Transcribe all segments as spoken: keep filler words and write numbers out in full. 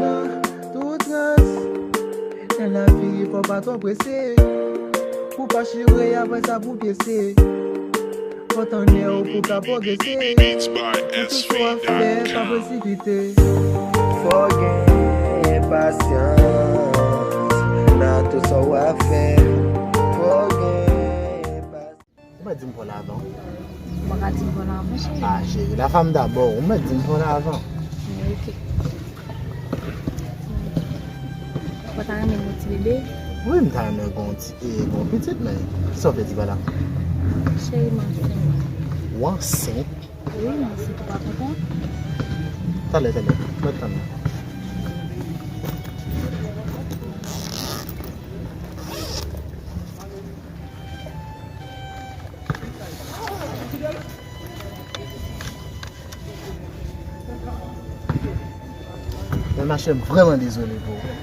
Nan tout rans, nan lavi, fò pa twò prese. Pou pa chire, apre sa pou pyese. Fò tande w pou ka pwogrese. Nan tout sa w ap fè, pa presipite. Fò w gen pasyans nan tout sa w ap fè. Fò w gen pasyans. Ou mèt di m pran l avan. Ou pa ka di m pran l avan, cheri. Ah, cheri, la femme d'abord, ou mèt di m pran l avan. Ok. Ou pa ta renmen gon ti bebe? Wi, m ta renmen gon ti, e, gon pitit, men sa w vle di pa la? Cheri, m ansent. Ou ansent? Wi, m ansent, ou pa kontan? Talè, talè, mèt tann. Men machè, m vrèman dezole pou ou.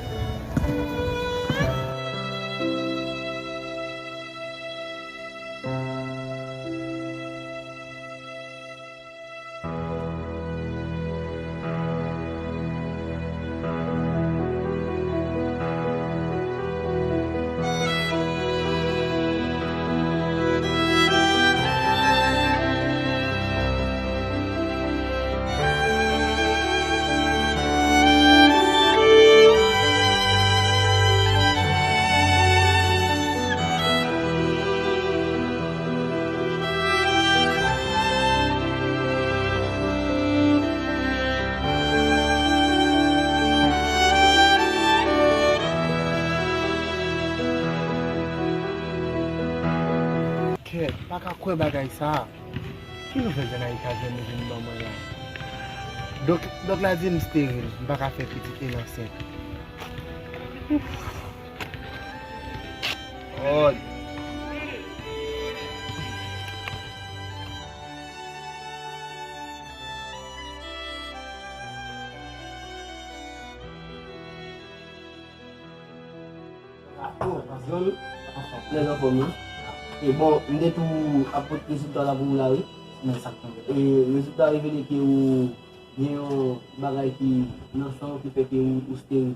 Kèt, pa ka kwè bagay sa a. Ki nouvèl Janaïka jwenn li vin ban mwen la? Dòk, dòk la di m steril, m pa ka fè pitit e l ansent. Ouf. Lòd. Trè anfòm, wi. E bon, m te tou ap pote rezilta la pou ou la, wi. E rezilta revele ke ou gen yon bagay ki nan san w ki fè ke ou, ou steril.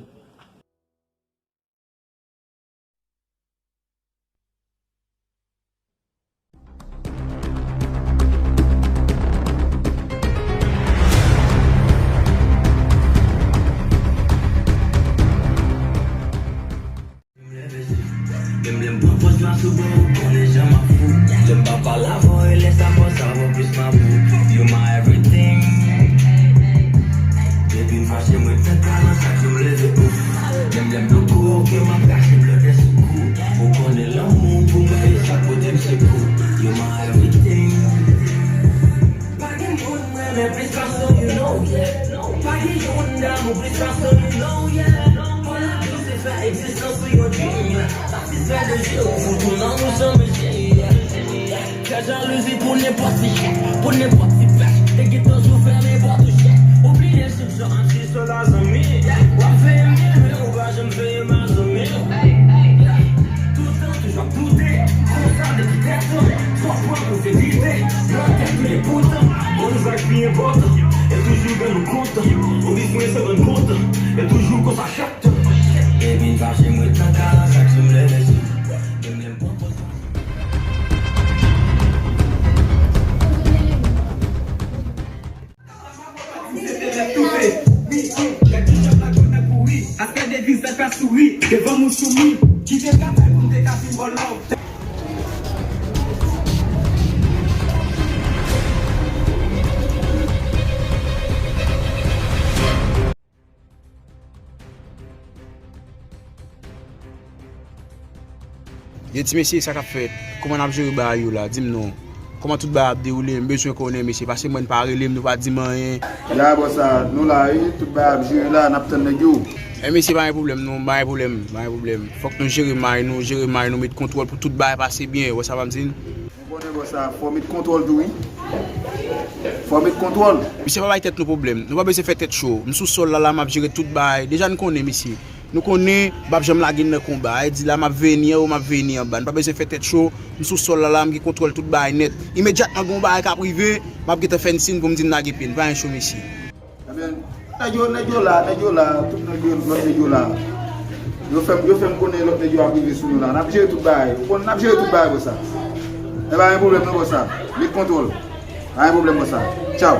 Menm lè m pran pòz m ap souri, ou konnen jan m ap fou. Lè m pa pale avè w, e lè sa fò sa fò plis m ap ou. You my everything. Depi m fache, mwen fè talan, chak jou m leve, ouf. Menm lè m blo kou, ke m ap kache blòdè sou kou. Ou konnen lanmou pou mwen, e sa k pote m sekou. You my everything. Pa gen moun m renmen plis pase w, you know, yeah. Pa gen youn damou plis pase w, you know, yeah. Mwen la dous e fè egzistans ou yon dream, yeah. Satisfè de je ou, fou tou nan nou san mezi, yeah. Fè jalouzi pou nenpòt ti chèk, pou nenpòt ti pèch. Te gentan jou fèmen pòt ou chèk. Ou bliye chak jan m di sou la zanmi. W ap veye m byen, men ou pa janm veye m a zanmi. Toutan toujou ap doute, konsa depi trè tan. Twòp pran pou verite, nan tèt nou e poutan. Bon, nou sa k pi enpòtan, e toujou rann nou kontan. Ou bezwen se rann kontan, e toujou konsa chak tan. Depi m fache, m ret nan kay la, chak jou m leve sou. Menm lè m pran pòz. Aspè deviz sa ka souri, devan moun soumi. Kite travay pou m te ka fin bò lòv. Yo ti mesye, sa k ap fèt? Kòman n ap jere bagay yo la? Di m non. Kòman tout bagay ap dewoule? M bezwen konnen, mesye, paske mwen n pa rele m, nou pa di m anyen. Ya, bòs la, nou la, wi, tout bagay ap jere la, n ap tann nèg yo. E mesye, pa gen pwoblèm, non, pa gen pwoblèm, pa gen pwoblèm. Fòk nou jere may nou, jere may nou, met kontwòl pou tout bagay pase byen, wè sa m ap di n? Ou konnen bòs la, fò met kontwòl tou, wi. Fò met kontwòl. Misye pa bay tèt nou pwoblèm. Nou pa bezwen fè tèt cho. M sou sòl la, la, m ap jere tout bagay. Deja n konnen, mesye. Nou konnen, m p ap janm lage n nan konba. E di la, m ap veye ni anwo, m ap veye ni anba. Nou pa bezwen fè tèt cho. M sou sòl la, la, m gen kontwòl tout bagay nèt. Imedyatman gen yon bagay k ap rive, m ap gentan fè n siy pou m di n lage pye n. Pa gen cho, mesye. Ebyen, Nèg yo, nèg yo la, nèg yo la, tout nèg yo, lòt nèg yo la. Yo fè m, yo fè m konnen lòt nèg yo ap rive sou nou la. N ap jere tout bagay. Ou konn, n ap jere tout bagay, bòs la. E pa gen pwoblèm non, bòs la. Met kontwòl. Pa gen pwoblèm, bòs la. Tchaw.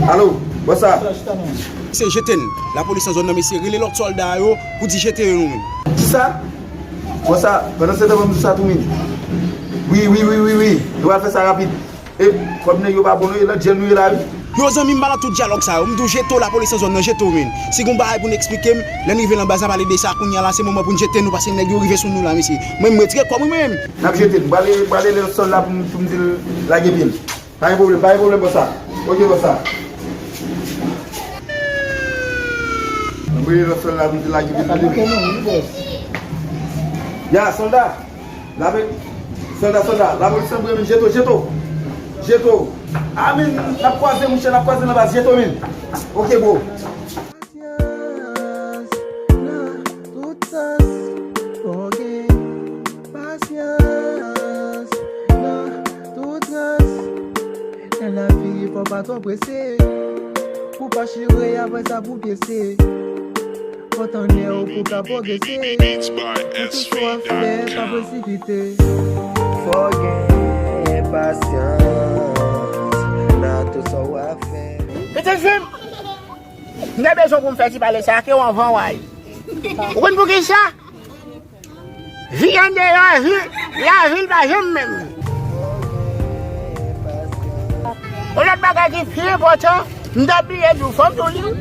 Alo, bòs la. Se jete n. Lapolis nan zòn nan, mesye, rele lòt sòlda yo pou di jete yo nou menm. Kisa? Bòs la, pandan se tan, ban m di sa tou, men. Wi, wi, wi, wi, wi. Nou pral fè sa rapid. E kòm nèg yo pa bon, non, e nan djèl nou ye la, wi. Yo, zanmi m, pa nan tout dyalòg sa yo. M di w jete w, lapolis nan zòn nan, jete w, men. Si gon bagay pou n eksplike m, lè n rive nan baz la, pale de sa, kounye a la, se moman pou n jete nou, paske nèg yo rive sou nou la, mesye. Mwen, m retire kò m, wi, mwen menm. N ap jete l. M prale, prale lè sòlda pou m, pou m di l lage pye l. Pa gen pwoblèm, pa gen pwoblèm, bòs la. Ok, bòs la. M rele lòt sòlda pou m di l lage pye l. Ya, sòlda. Lape-, sòlda, sòlda, lapolis nan bremen, jete w, jete w. Jete w. A, men, n ap kwaze, monchè, n ap kwaze nan baz, jete w, men. Ok, bro. Pasyans nan tout sans, fò gen pasyans nan tout rans. Nan lavi, fò pa twò prese. Pou pa chire, apre sa pou pyese. Fò tande w pou ka pwogrese. Nan tout sa w ap fè, pa presipite. Fò w gen pasyans nan tout sa w ap fè. Pitit fi m, m te bezwen pou m fè ti pale sa ak ou anvan w ale. Ou konn poukisa? Vi andeyò, vi, lavil pa janm menm. Yon lòt bagay ki pi enpòtan, m t ap bliye di w, fò m di w li wi.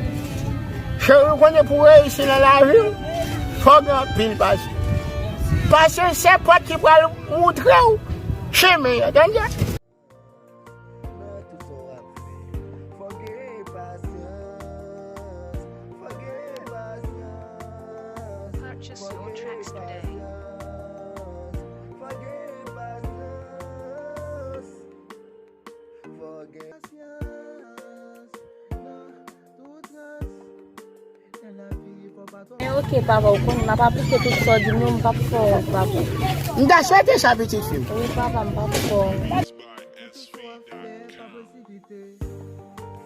Cheri, ou konnen pou w reyisi nan lavi, fò w gen anpil pasyans. Pasyans se pòt ki pral moutre w chemen an, tande? Nan tout sa w ap fè, fò w Purchase your tracks today. Men oke, papa, ou konnen m ap aplike tout sa w di m yo, m p ap fè w, papa. M ta swete sa, pitit fi m. Wi, papa, m p ap fè w.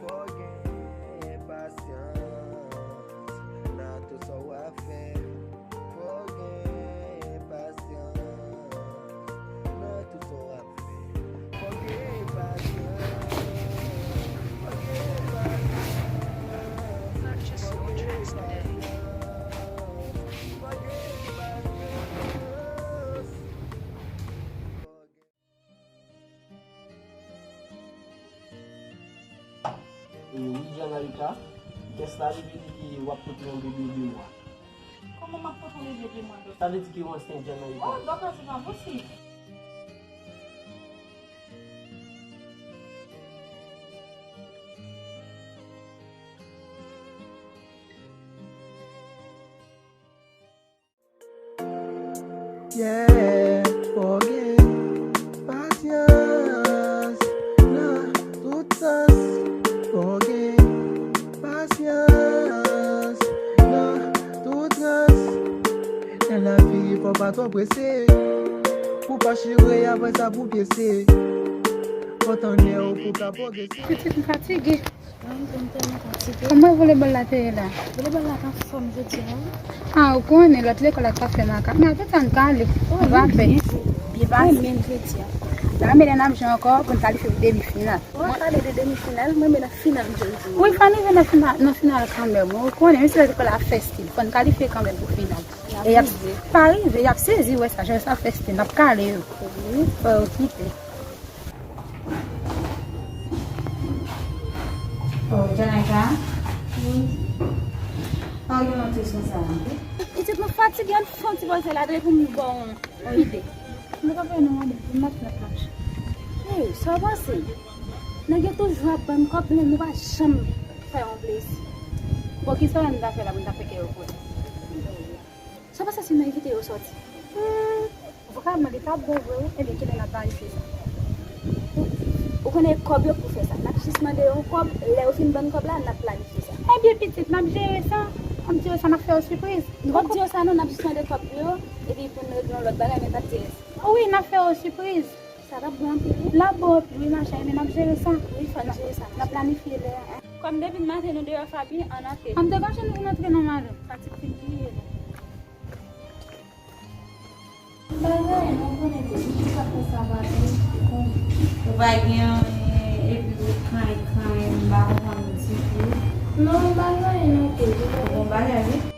Fò w gen pasyans nan tout sa w ap fè. Fò w gen pasyans nan tout sa w ap fè. Fò w gen pasyans. Fò w gen pasyans. Purchase your tracks today. Fò w gen pasyans. E wi, Djanaïka, tès la li di w ap pote yon bebe de mwa. Kòman m ap pote yon bebe de mwa, dòk? Sa vle di ke w ansent, Djanaïka. Oh, dòk, se pa posib. Yeah, fò w gen pasyans nan tout sans. Fò w gen pasyans nan tout trans. Nan lavi, fò w pa twò prese. Pou w pa chire, apre sa pou w pyese. Fò w tann lè w pou w ka pwogrese. Pitit, m fatige. Kòman volebòl la te ye la? Volebòl la t anfòm jodi a, wi. Ah, ou konnen lòt lekòl la t ap fè makak. Men atè sa n kale. Oh, nou va fè. Byen, byen pase. Mwen menm jodi a. La, men n ap jwe ankò pou n kalifye pou demi final. Ou ap pale de demi final, mwen menm nan final jodi. Wi, fò n rive nan final, nan final kanmenm. Ou konnen, menm si lòt lekòl la ap fè stil, fò n kalifye kanmenm pou final. E y ap, pa rive, y ap sezi, wè sa, jan sa ap fè stil, n ap kale yo. Wi. Fò yo kite. Oh, Djanaïka? Wi. Pa gen yon ti son sa. Pitit, mwen fatige, ann fè yon ti poze la, depi pou m ba w yon ide. Mwen pa fè nan mande, m ap fè match. Hey, sa w panse? Nèg yo toujou ap ban n kòb, men nou pa janm fè yon plezi. Bon, kisa nou ta fè la pou n ta fè kè yo kontan? Sa w panse si nou envite yo sòti? Hmm, vrèman, li t ap bon vre, wi. Ebyen, kilè n ap planifye sa? Ou konnen kòb yo pou fè sa. N ap jis mande yo kòb, lè yo fin ban n kòb la, n ap planifye sa. Ebyen, pitit, n ap jere sa. N ap jere sa, n ap fè yo sipriz. Nou p ap di yo sa non, n ap jis mande kòb pou yo, epi pou n regle yon lòt bagay, men n ap jere sa. Wi, n ap fè yo sipriz. Sa t ap bon anpil, wi. L ap bon anpil, wi, machè, men n ap jere sa. Wi, fò n jere sa. N ap planifye lè a. Kòm depi maten nou deyò, Fabi, ann antre. Ann deganje nou pou n antre non, madanm. Fatig fin touye nou. M pa gen anyen, non, konnen ke nou tout ap fè sa maten, ou konnen. Ou pa gen anyen, epi ou kany, kany, m pa konprann ou ditou. Non, m pa gen anyen, non, kouz. Ou bon bagay, wi.